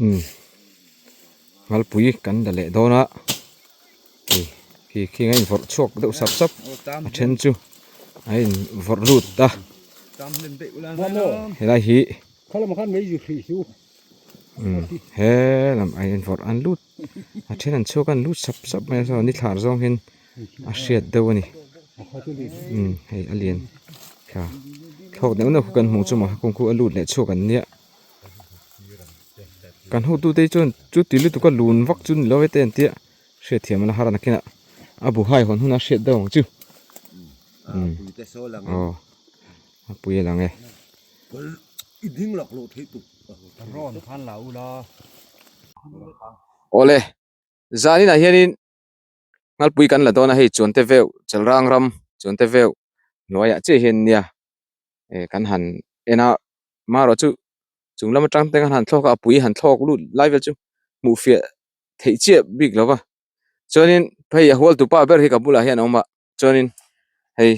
Umm Ngalpui kan la leh dawn a hei khi khing a invawrh chhuak deuh sap sap a then chu a invawrh lut a helai hi umm he lam a invawrh an lut a then an chhuak a an lut sap sap mai a saw ni thlar zawng hian a hriat deuh a ni umm hei a lian tha thlawk neuh neuh khu kan hmuh chu maw kung khu a lut leh chhuak an nia kan hotute hi chuan chu ti lutuk a lun vak chu ni lo e te an tia hriatthiam a la har a nakinah a bu hai hawn hunah a hriat deuh ang chu umm aw a pui a lang e. Awle zaninah hianin Nghalpui kan la dawn a hei Chuante veuh Chelrang ram Chuante veuh hnuaiah chiah hian nia eh kan han en a marawh chu chung lam atang te khan han thlawk a a pui han thlawk lut lai vel chu hmuh fiah theih chiah bik lo va chuanin hei a hual tupa ber hi ka bulah hian a awm a chuanin hei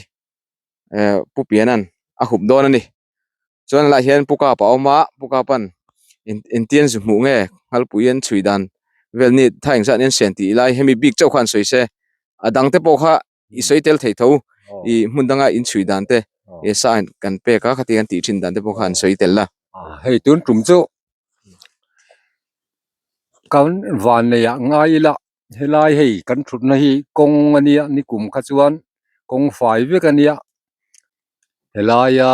eh pu piana'n a hup dawn a ni. Chuan helaiah hian pu kapa a awm a pu kapa'n engtin zu hmuh nge nghalpui an chhui dan vel ni tha engzat nen sian tih lai hemi bik chauh khan sawi se a dang te pawh kha i sawi tel thei tho ih hmun danga in chhui dan te eh sa kan pek a khati kan tih thin dan te pawh kha an sawi tel la. Hei tun tum chu kan van neih ah ngai ila helai hei kan thutna hi kawng a nia nikum kha chuan kawng fai vek a nia helaia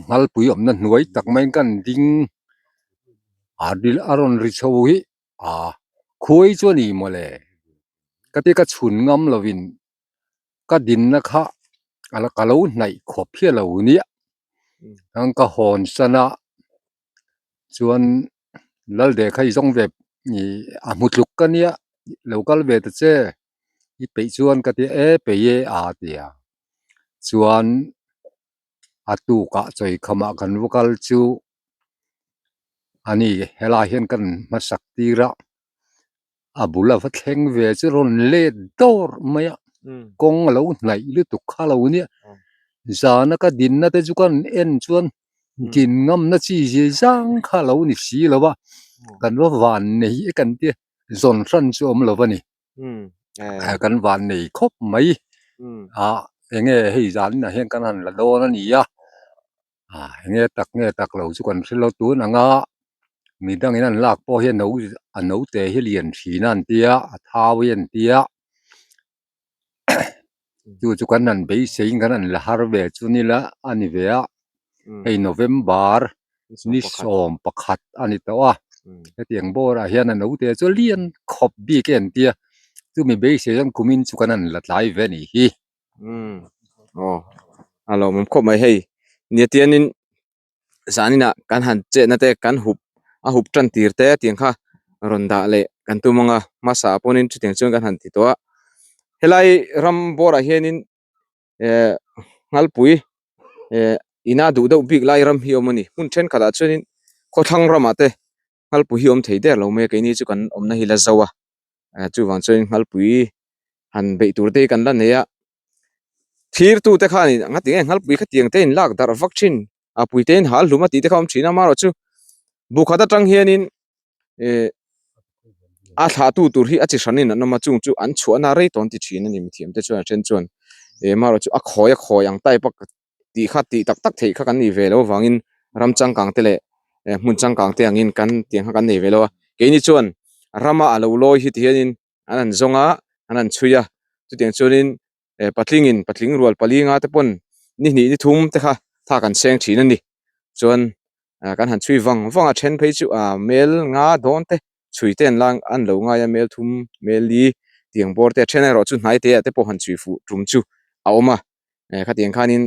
nghalpui awmna hnuai tak maiin kan ding a ril a rawn ri chho hi ah khuai chu a ni mawle ka ti ka chhun ngam lovin ka dinna kha ka lo hnaih khawp hi a lo nia ang ka hawn san a chuan Lalde kha i zawng ve ih a hmu tluk ka nia lo kal ve ta che i peih chuan ka ti e peih e a ti a chuan a tukah chawi khamah kan va kal chu a ni helai hian kan hmasak tir a a bul a va thleng ve chu rawn let dawr mai a kawng a lo hnaih lutuk kha lo nia zana ka dinna te chu kan en chuan din ngamna chi zia zang kha a lo ni si lo a kan va van nei e kan tia zawn hran chu a awm lo a ni kan van nei khawp mai ah eng nge hei zaninah hian kan han la dawn a ni a. Ah enge tak nge tak lo chu kan hre lo tun ang a midangin an lak pawh hian no a note hi lian thin a an tia a thau hi an tia chu chu kan han beiseiin kan han la har ve chu ni la a ni ve a hei November ni 11 a ni tawh a hetiang bawrah hian a note chu a lian khawp bik e an tia chumi beisei chuan kumin chu kan han la tlai ve a nih hi. Umm aw a lawmawm khawp mai hei nia tianin zaninah kan han chetna te kan hup a hup tan tir te tiang kha rawn dah leh kan tum ang a hmasa ah pawhin chutiang chuan kan han ti tawh a helai ram bawrah hianin eh nghalpui eh ina duh deuh bik lai ram hi a awm a ni hmun thenkhatah chuanin khawthlang ramah te nghalpui hi a awm thei der lo mai a keini chu kan awmna hi la zo a chuvang chuan nghalpui han beih tur te hi kan la nei a thlir tu te khan in ngati nge nghalpui khatiang te in lak darh vak thin a pui te in hal hlum a tih te kha a awm thin a amaherawhchu bu khat atang hian in eh a thlah tu tur hi a chi hran in an awm a chung chu an chhuahna rei tawn ti thin a ni mithiam te chuan a then chuan eh amaherawhchu a khawi a khawi ang type a tih kha tih tak tak theih kha kan nei ve lo avangin ram changkang te leh eh hmun changkang te angin kan tiang kha kan nei ve lo a keini chuan rama a lo lawi hi ti hianin an han zawng a an han chhui a chutiang chuanin eh patlingin patling rual pali nga te pawn ni hnih ni thum te kha tha kan seng thin a ni chuan ah kan han chhui vang vang a then phei chu ah mel nga dawn te chhui te an la an lo ngai a mel thum mel li tiang bawr te a then erawh chu hnai te ah te pawh han chhui fuh tum chu a awm a. eh khatiang khanin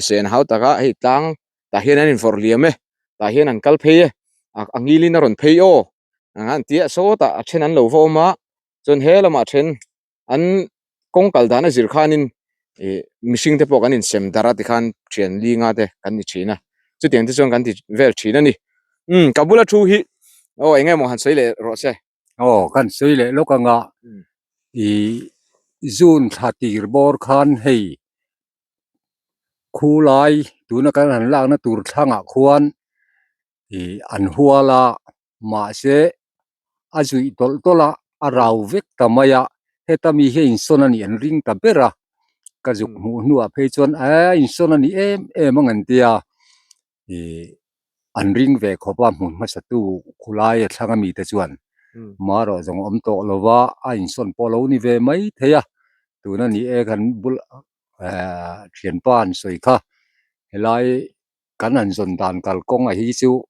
sen hau taka hei tlang tah hian an invawrh liam e tah hian an kal phei e a ngilin a rawn phei aw ang an tia sawtah a then an lo va awm a chuan he lamah then an kawng kal dan a zir khanin ih mihring te pawh kan insem darh a tikhan thian linga te kan ni thin a chutiang te chuan kan ti vel thin a ni umm ka bula thu hi aw eng emaw han sawi leh rawh se. Aw kan sawi leh lawk anga ih June thla tir bawr khan hei khulai tuna kan han lakna tur thlangah khuan ih an hual a. Mahse a zuih tawlh tawlh a, a rau vek ta mai a, heta mi hi a insawn a nih an ring ta ber a, ka zuk hmuh hnuah phei chuan a insawn a ni em em ang an tia, ih an ring ve khawp a hmun hmasa tu khulai a thlang ami te chuan marawh zawng awm tawh lo va, a insawn pawh a lo ni ve mai thei a, tuna ni e kan bul ehh thianpa an sawi kha helai kan han zawn dan kalkawng a hi chu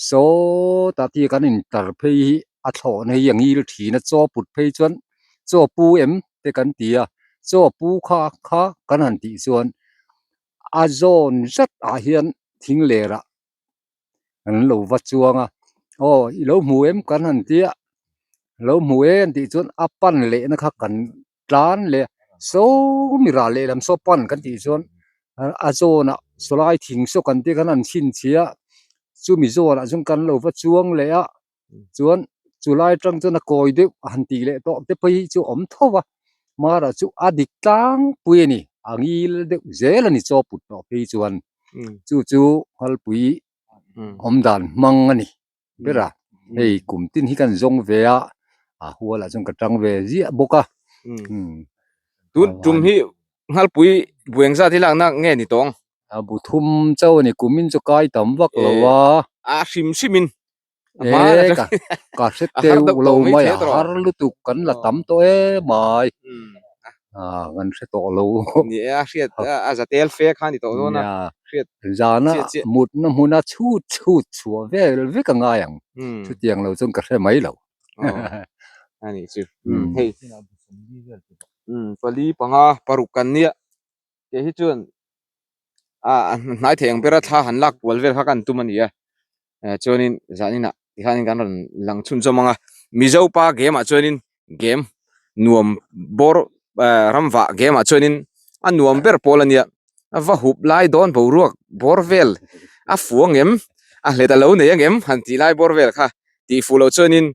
Sawtah tia kan intar phei hi a thlawhna hi a ngil thin a, chaw put phei chuan chaw pu em te kan ti a, chaw pu kha kha kan han tih chuan a zawn zat ah hian thing ler ah an lo va chuang a, aw i lo hmu em kan han tia, lo hmu e an tih chuan a pan lehna kha kan tlan leh sawmi ral lehlam saw pan kan tih chuan a zawnah sawlai thing saw kan tih khan an chhinchhiah a chumi zawnah chuan kan lo va chuang leh a chuan chulai atang chuan a kawi deuh a han tih leh tawh te phei hi chu a awm tho va mara chu a dik tlangpui a ni a ngil deuh zel a ni chaw put tawh phei chuan chu chu Nghalpui awmdan hmang a ni. ber a hei kum tin hi kan zawng ve a a hual ah chuan ka tang ve ziah bawk a tun tum hi Nghalpui bueng zat hi lakna nge ni tawng a bu thum chauh a ni kum in chu kai tam vak lo a a hrim hrim in e ka ka hre teuh lo mai a har lutuk kan la tam tawh em ai ah kan hre tawh lo ni e a hriat a za tel fe kha ni tawh dawn a hriat zana mutna hmuna chhut chhut chhuah vel vek a ngai ang chutiang lo chuan ka hre mai lo ani chu hei pali panga paruk kan nia ke hi chuan a hnai thei ang bera thla han lak kual vel kha kan tum a ni a chuanin zaninah tikhanin kan rawn lang chhunzawm ang a Mizo pa game ah chuanin game nuam bawr ramvah game ah chuanin a nuam ber pawl a nia a va hup lai dawn boruak bawr vel a fu ang em a hlet a lo nei ang em han tih lai bawr vel kha tih fuh loh chuanin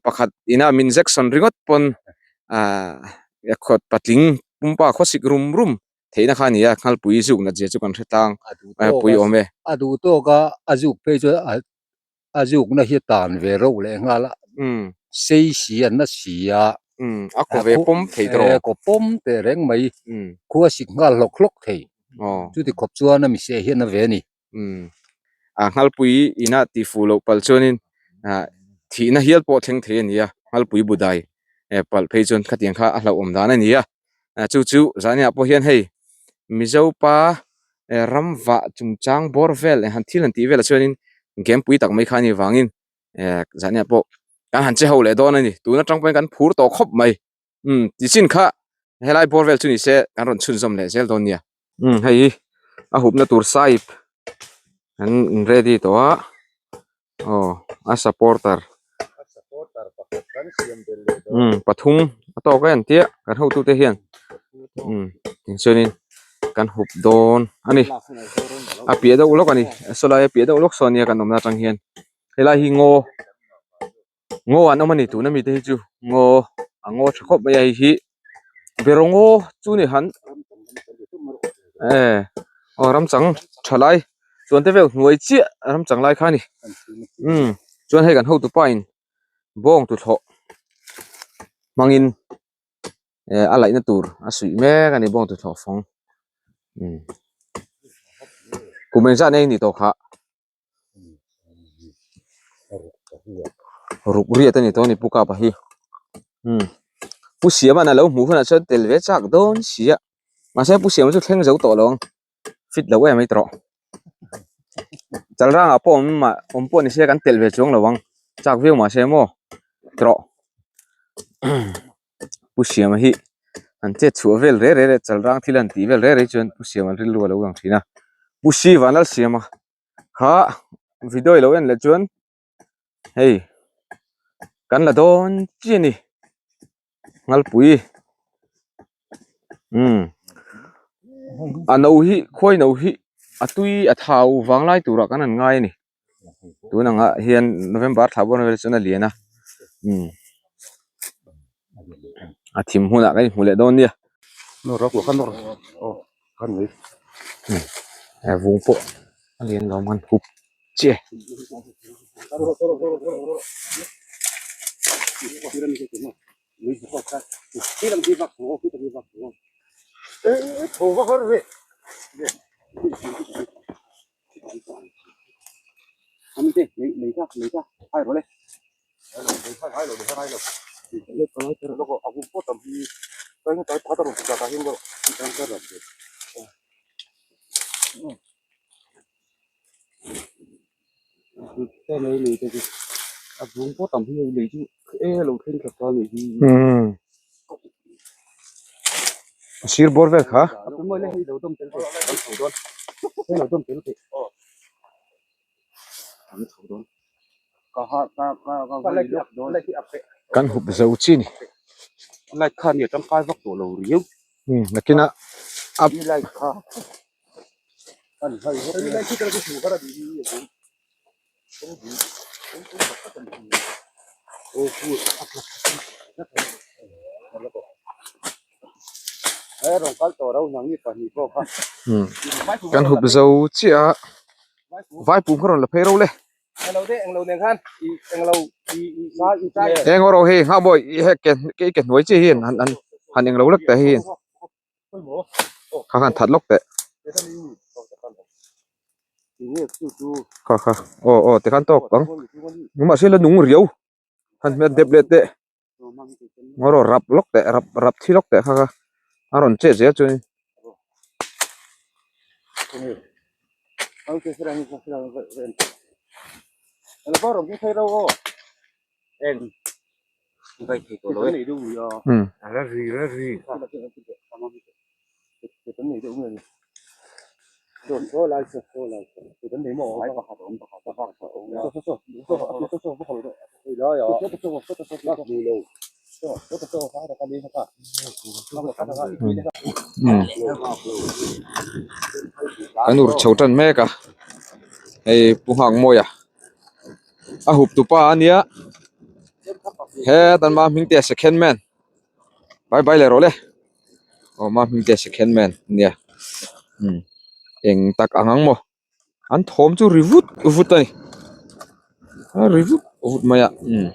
pakhat ina min injection ringawt pawn ahh khawt patling pumpa khawsik rum rum theihna kha a ni a Nghalpui zuk nat zia chu kan hre tlang pui awm e. A duh tawk a a zuk phei chuan a a zukna hi a tan ve reuh leh nghal a sei si a na si a a kaw ve pawm thei tawh a kaw pawm teh reng mai khua sik nghal hlawk hlawk thei chuti khawp chuan a mise hian a ve a ni. A Nghalpui ina tih fuh loh palh chuanin thihna hial pawh thleng thei a ni a, Nghalpui budai palh phei chuan khatiang kha a hlauhawm dan a ni a, chu chu zaniah pawh hian hei Mizo pa ramvah chungchang bawr vel han thil han tih velah chuanin game pui tak mai kha a nih vangin zaniah pawh kan han che ho leh dawn a ni, tun atang pawhin kan phur tawh khawp mai. Umm tichin kha helai bawr vel chu ni se kan rawn chhunzawm leh zel dawn nia. Umm hei hi a hupna tur sahip an in ready tawh a aw a supporter umm pathum a tawk a entir kan hotute hian umm tichuanin kan hup dawn a ni a piah deuh lawk a ni sawlai a piah deuh lawk sawn nia kan awmna atang hian helai hi ngaw. Ngaw an awm a ni tuna mite hi chu ngaw a ngaw tha khawp mai a hei hi beraw ngaw chu ni han e aw ramchang tha lai chuan te vel hnuai chiah ramchang lai kha a ni umm chuan hei kan hotu pa in bawng tuthlawh hmangin eh a laihna tur a suih mek a ni bawng tuthlawh fawng umm kum engzat nge i nih tawh khah. Ruk riat a ni tawh a ni pu kapa hi umm pu siama'n a lo hmuh hunah chuan tel ve chak dawn si a mahse pu siama chu thleng zo tawh lo ang fit lo em mai tawh chalrangah pawh awm mah awm pawh ni se kan telh ve chuang lo ang chak viau mahse maw tawh pu siama hi an chet chhuah vel reh reh leh chalrang thil an tih vel reh reh chuan pu siama rilru a lo lang thin a pu siva Lalsiama. Kha video i lo en leh chuan hei kan la dawn chi a ni Nghalpui umm a no hi khuai no hi a tui a thau vang lai turah kan han ngai a ni tun angah hian November thla bawr vel chuan a lian a umm a thim hunah kan inhmu leh dawn nia. Vung pawh a lian lo ang an hup. Che. A sir bawr vel kha. Kan hup zo chi ni. Nakinah a. Kan hup zo chiah a vaipum kha rawn la phei ro le eng rawh hei nghah mawi i ke hnuai chiah hi han han englo lek teh hei. Kha khan that lawk teh. Kha kha aw aw tikhan tawk ang mahse la nung riau han hmet dep leh teh ngaw rawh rap lawk teh rap rap thi lawk teh kha kha a rawn chet zel chuan in. Kan ur chho tan mek a hei pu Nghakmawia. A hup tupa a nia hetan ma hming te a second man bye bye leh rawh le aw ma hming te a second man nia umm eng tak ang ang maw an thawm chu ri vut vut a ni a ri vut vut mai a umm.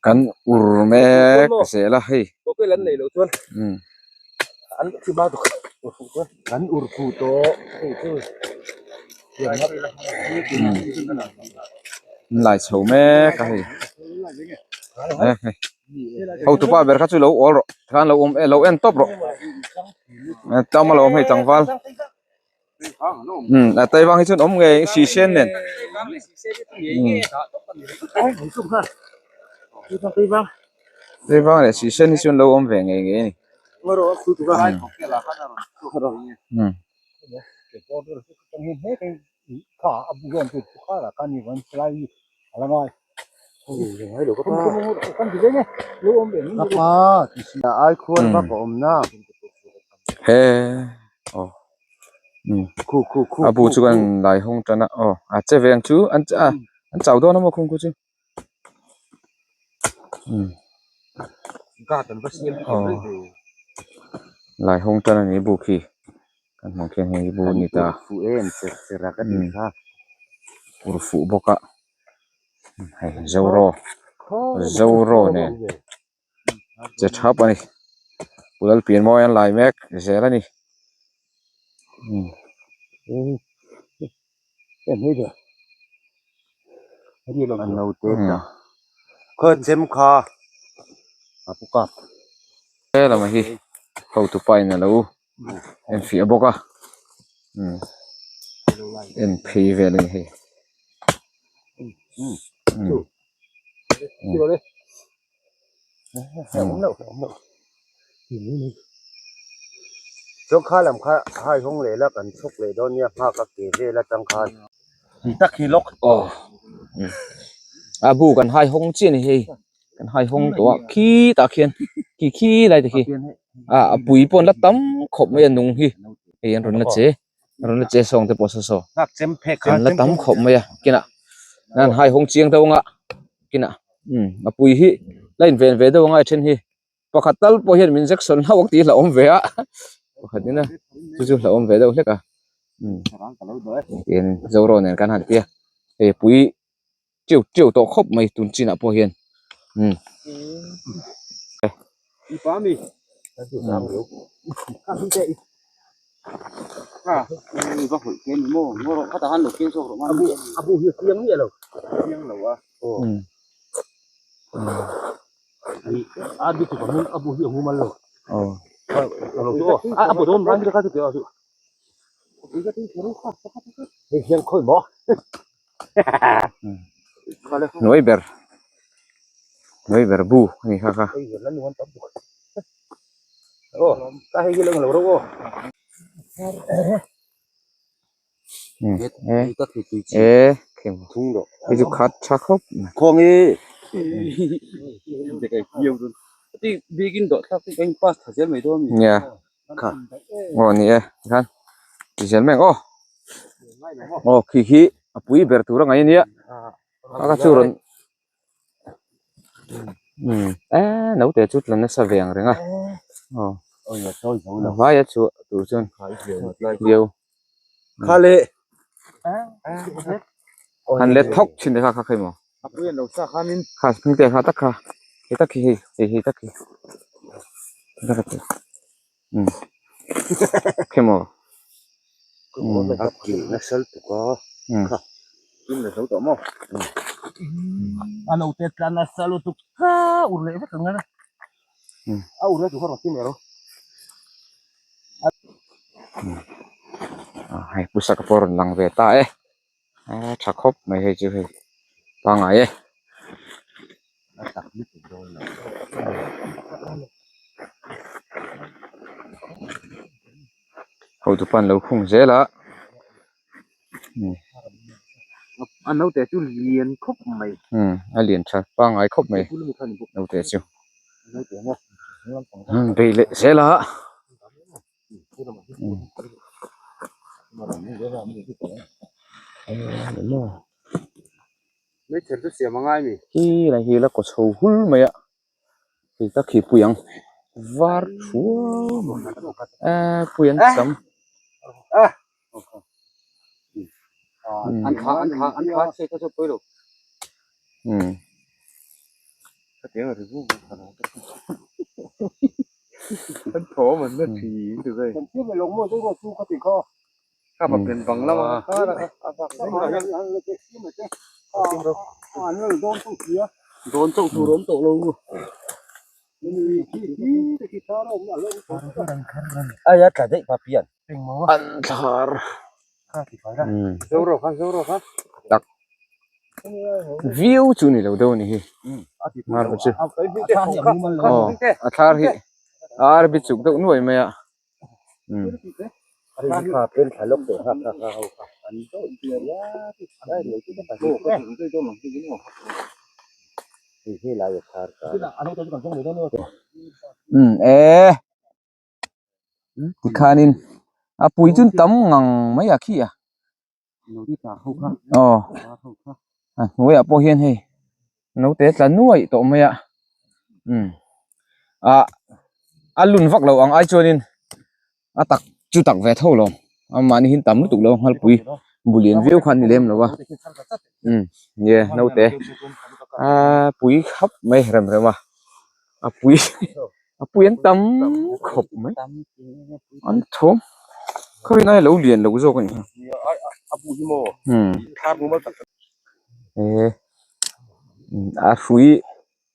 Kan ur mek zel a hei. An lai chho mek a hei. Hotupa ber kha chu lo awl rawh tikhan lo awm lo en tawp rawh. Tlangval a lo awm hei tlangval. A tai vang hi chuan awm ngei si sen nen tai vang leh si sen hi chuan lo awm ve ngei ngei a ni he aw a bu chu kan lai hawng tan a aw a che ve ang chu an a an chau dawn a maw khung khu chu aw lai hawng tan a ni bu khi kan hmuh khian hei bu a ni ta ur fuh bawk a hei zoro zoro nen che thap a ni pu Lalpianmawi an lai mek zel a ni helamah hi hotupa in alo enfiah bawk a en phei vel a ni hei. Chawngkha lam kha hai hawng leh la kan chhawk leh dawn nia nghak a ke vel atang khan ti tak hi lawk aw a bu kan hai hawng chiah a ni hei kan hai hawng tawh a khitah khian khi khi lai te khi a a pui pawh an la tam khawp mai a nung hi hei an rawn la che an rawn la che sawng te pawh saw saw an la tam khawp mai a kinah an hai hawng chiang deuh ang a kinah umm a pui hi la inven ve deuh ang a a then hi. Pakhat tal pawh hian min injection hlauh ang tih hlauhawm ve a pakhat in a chu chu hlauhawm ve deuh hlek a tin zoro nen kan han tia hei pui teuh teuh tawh khawp mai tun chinah pawh hian umm. Hnuai ber hnuai ber bu a ni kha kha. E hei chu khat tha khawp mai. Nia aw ni e tikhan ti zel mai ang aw aw khi khi a pui ber tur a ngaih a nia a ka chu rawn e naute chu tla nasa ve ang reng a aw a vai a chhuah tur chuan viau han let thawk thin te kha kha emaw kha hming te kha tak kha hei tak hi hei hei hei tak hi um khemaw hei pusaka pawh a rawn lang ve ta e tha khawp mai hei chu hei pangngai e. Hotu pan lo khung zel a A naute chu lian khawp mai. Umm a lian tha pangngai khawp mai naute chu bei leh zel a. Khi lai hi la kaw chho hul mai a hei tak hi pui ang var thuam eee pui an tam. Umm. An thlar tak viau chu ni lo deuh a ni hi mar chu aw a thlar hi a arbi chuk deuh nuai mai a umm e. Tikhanin a pui chu tam ngang mai a khi a aw a hnuaiah pawh hian hei naute tla nuaih tawh mai a umm ah a lun vak lo ang ai chuanin a tak chu tak ve tho lo amahni hi tam lutuk lo a nghalpui bulian viau kha an ni lem lo a umm nie naute aaa pui khap mai rem rem a a pui. A pui an tam khawp mai an thawm khawin a lo lian lo zawk a ni umm a hrui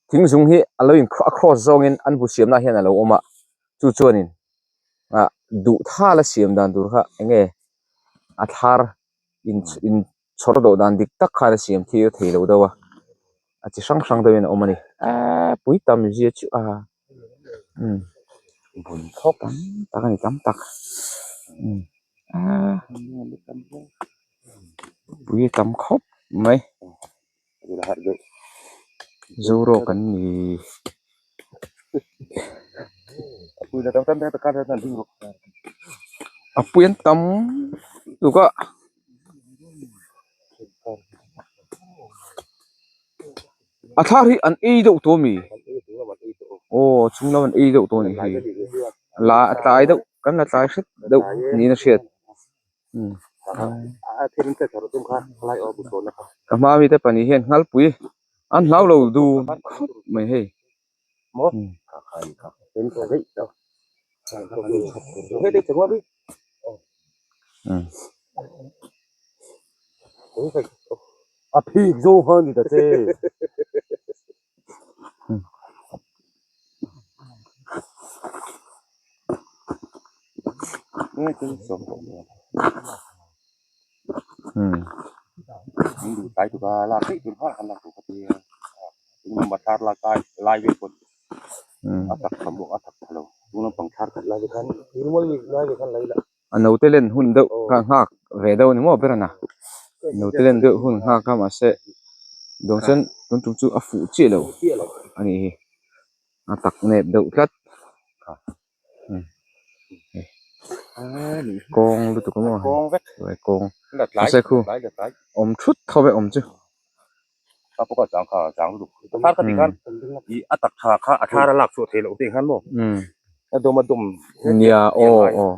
thing zung hi a lo in a cross zawngin an bu siamna hian a lo awm a chu chuanin ah duh thala siam dan tur kha eng nge a thar in in chhawr dawh dan dik tak khan a siam thil thei lo deuh a a chi hrang hrang deuhin a awm a ni eee pui tam zia chu a umm bun thawk tam tak a ni tam tak umm eee pui a tam khawp mai zoro kan ni. A pui an tam tuk a. A thar hi an ei deuh tawh a mi? Aw chhung lam an ei deuh tawh a nih hi la a tlai deuh kan la tlai hret deuh niin a hriat ka hma mite pahnih hian nghalpui an hlau lo dun khawp mai hei. A naute len hun deuh kha nghak ve deuh a ni maw ber a na naute len deuh hun nghak a mahse dawng chuan tun tum chu a fuh chiah lo a nih hi a tak nep deuh tlat kawng lutuk a maw kawng mahse khu awm thut tho e awm chu. Nia aw aw.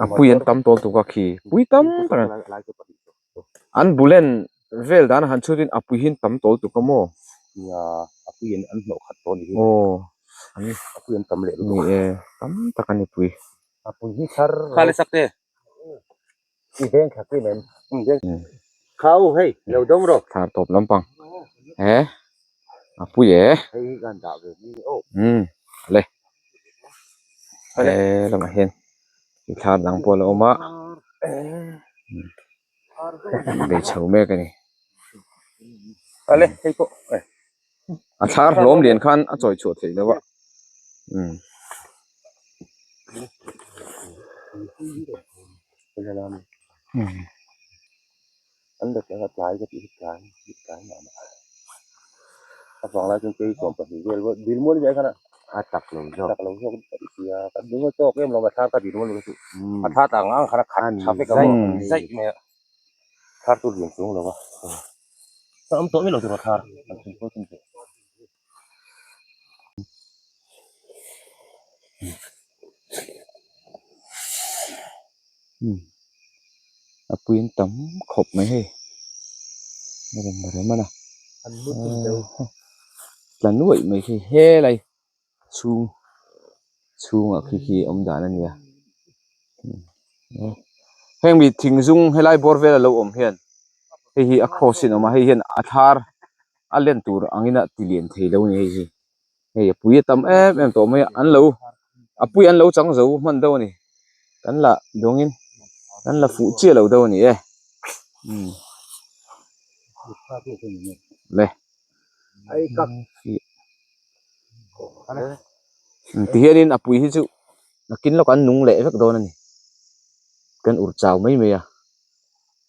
A pui an tam tawl tuk a khi pui tam tak a an bulen vel dan a han chhut in a pui hi an tam tawl tuk a maw. Aw. Ni e tam tak a ni pui. Thar tawp lampang he a pui e umm le he lamah hian thar dang pawh a la awm a bei chho mek a ni. A thlar hlawm lian khan a chawi chhuah theih loh a umm. A puiin tam khawp mai hei a rawn rem a na tla nuaih mai khi helai chhung chhungah khi khi awm dan a nia heng mi thing zum helai bawr vel a lo awm hian hei hi a cross in a awm a hei hian a thar a len tur angin a ti lian thei lo a ni hei hi hei a pui a tam em em tawh mai a an lo a pui an lo chang zo hman deuh a ni kan la dawngin kan la fuh chiah lo deuh a ni e umm le ti hianin a pui hi chu nakin lawk an nung leh vek dawn a ni kan ur chau mai mai a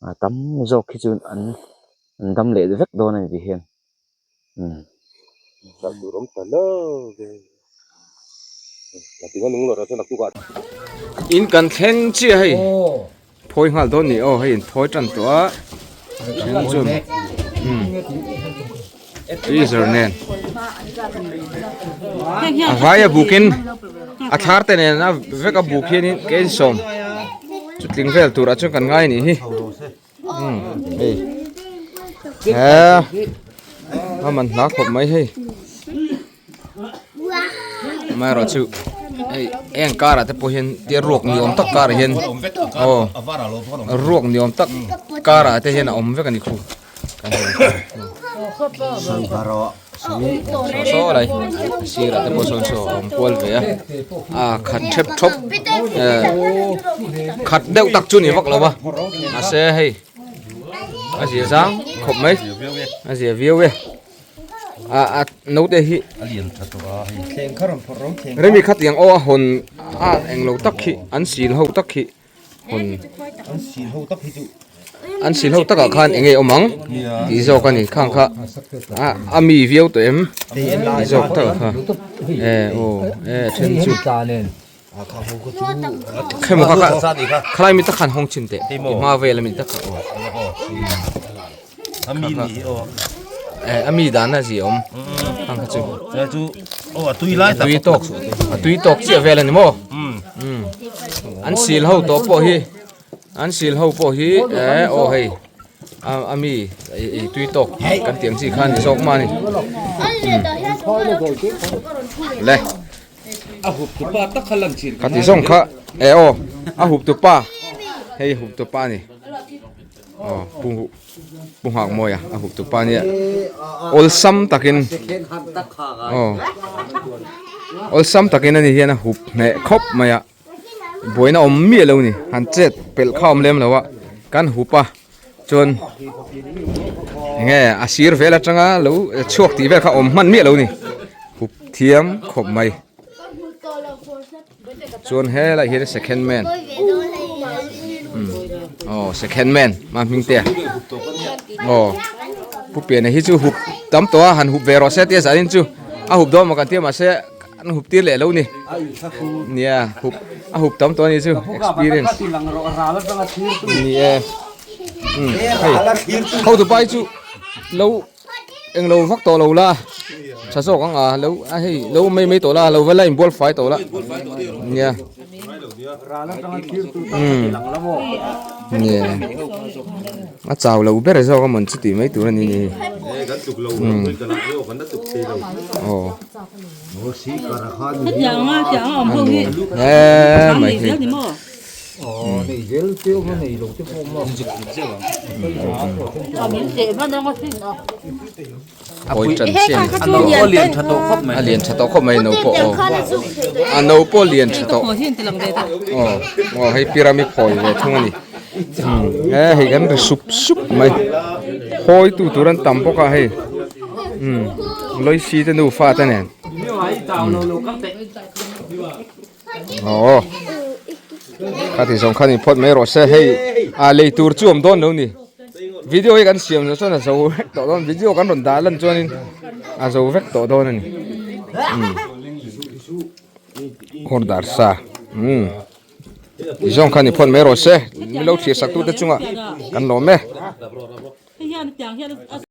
a tam zawk hi chu an an dam leh vek dawn a ni ti hian umm. In kan thleng chiah hei phawi nghal dawn ni aw hei in phawi tan tawh a then chuan umm freezer nen a vai a bukin a thar te nen a vek a buk hianin ke in sawm chu tling vel tur ah chuan kan ngai a nih hi umm hei he a man hla khawp mai hei. Amaherawhchu hei eng karah te pawh hian tia ruak ni awm tak karah hian aw ruak ni awm tak karah te hian a awm vek a ni khu saw saw lai a sirah te pawh sawn saw a awm kual ve a a khat thep thawp eh khat deuh tak chu ni vak lo va mahse hei a zia zang khawp mai a zia viau e. A a naute hi a lian tha tawh a hei thleng kha rawn phawrh rawng thleng remi khatiang aw a hawn a englo tak hi an sil ho tak hi hawn an sil ho tak hi chu an sil ho takah khan eng nge awm ang tih zawk a ni khang kha a a mi viau tawh em tih zawk tak kha e aw e then chu. Khemaw kha kha khalai mi tak khan hawng chhin teh i hma vel ami tak kha aw eh ami dan a zi awm ang kha chu a tui tawk a tui tawk chiah vel ani maw an sil ho tawh pawh hi an sil ho pawh hi eh aw hei a mi ei tui tawk kan tih ang chi kha a ni zawk mah a ni le. A hup tu pa tak kha lan chin Ka ti zawng kha e aw a hup tu pa hei hup tu pa a ni aw pu pu nghak mawi a a hup tu pa nia awlsam takin aw awlsam takin ani hian a hup hneh khawp mai a buaina awm miah lo ni han chet pelh kha awm lem lo a kan hup a chuan enge a sir vel atanga lo chhuak tih vel kha awm hman miah lo ni hup thiam khawp mai chuan helai hian second man aw second man mah hming te a aw pu piana hi chu hup tam tawh a han hup ve rawh se tia zanin chu a hup dawn maw kan tia mahse an hup tir leh lo ni nia hup a hup tam tawh a ni chu experience ni e um hei hotu pai chu lo englo vak tawh lo la tha zawk ang a lo a hei lo mai mai tawh la lo va la inbual fai tawh la nia um nia a chau lo ber zawk a mawn chu tih mai tur a ni ni um aw. A lian tha tawh khawp mai no pawh aw a no pawh lian tha tawh aw hei pyramid phawi ve thung a ni he hei kan ri sup sup mai hawi tu tur an tam bawk a hei. Umm Loisi te nufa te nen aw kha ti zawng khan in phawt mai rawh se hei a lei tur chu awm dawn lo ni video hi kan siam zawh chuan a zo vek tawh dawn video kan rawn dah lan chuanin a zo vek tawh dawn a ni umm order sa umm ti zawng khan in phawt mai rawh se min lo thlir sak tute chungah kan lawm e.